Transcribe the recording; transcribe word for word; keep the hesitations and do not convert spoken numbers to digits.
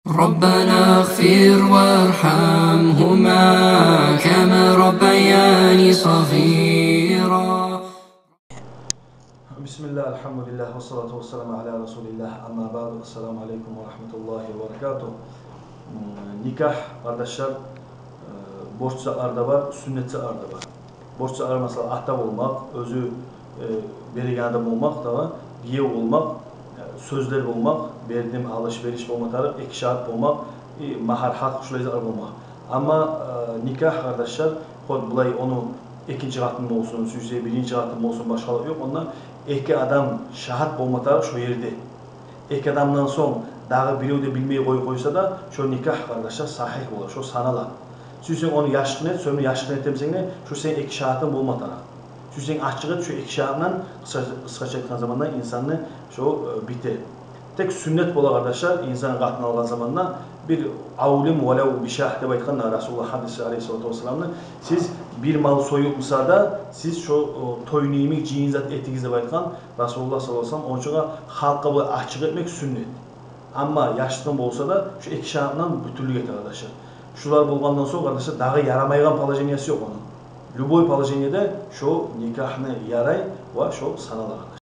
ربنا اغفر وارحمهما كما ربياني صغيرا. بسم الله، الحمد لله، والصلاة والسلام على رسول الله، أما بعد، السلام عليكم ورحمة الله وبركاته. М, никагь, къардашлар, э, борч затлар да бар, сюннет затлар да бар. Борч затлар, масала, ата болмакъ, оьзю, э, береген адам болмакъ, да, гиев болмакъ, э, сёзлер болмакъ, бердим, алыш-бериш болма тарыкъ, эки шагьат болмакъ, э, магьар, гьакъ, шулай затлар болмакъ. Амма, э, никагь, къардашлар, хоть булай ону экинчи къатын болсун, сюйсе биринчи къатын болсун, башгъалыкъ ёкъ. Онда эки адам шагьат болма тарыкъ шо ерде. Эки адамдан сонг дагъы бирев де билмей къоюп къойса да, шо никагь, къардашлар, сагьигь бола, шо санала. Сюйсенг ону яшыртгъын эт, сонг яшыртгъын этемсенг де, шо сени эки шагьатынг болма тарыкъ. Сюйсенг ачыкъ эт, шо эки шагьатындан, къысгъа-, къысгъача айтгъан заманда, инсанны шо, э, бите. Тек сюннет бола, къардашлар, инсан къатын алгъан заманда бир авлим валав бишагь деп айтгъан да Расулуллагь гьадиси алейгьиссалату вассаламны, сиз бир мал союп буса да, сиз шо, о, тойну йимик жыйын зат этигиз деп айтгъан Расулуллагь саллаллагьу алейгьи ва саллам. Ончугъа халкъгъа булай ачыкъ этмек сюннет. Амма яшыртгъын болса да, шо эки шагьатындан бютюнлюк эте, къардашлар. Шулар болгъандан сонг, къардашлар, дагъы ярамайгъан положениясы ёкъ ону. Любой положенияда шо никагьны ярай ва шо санала, къардашлар.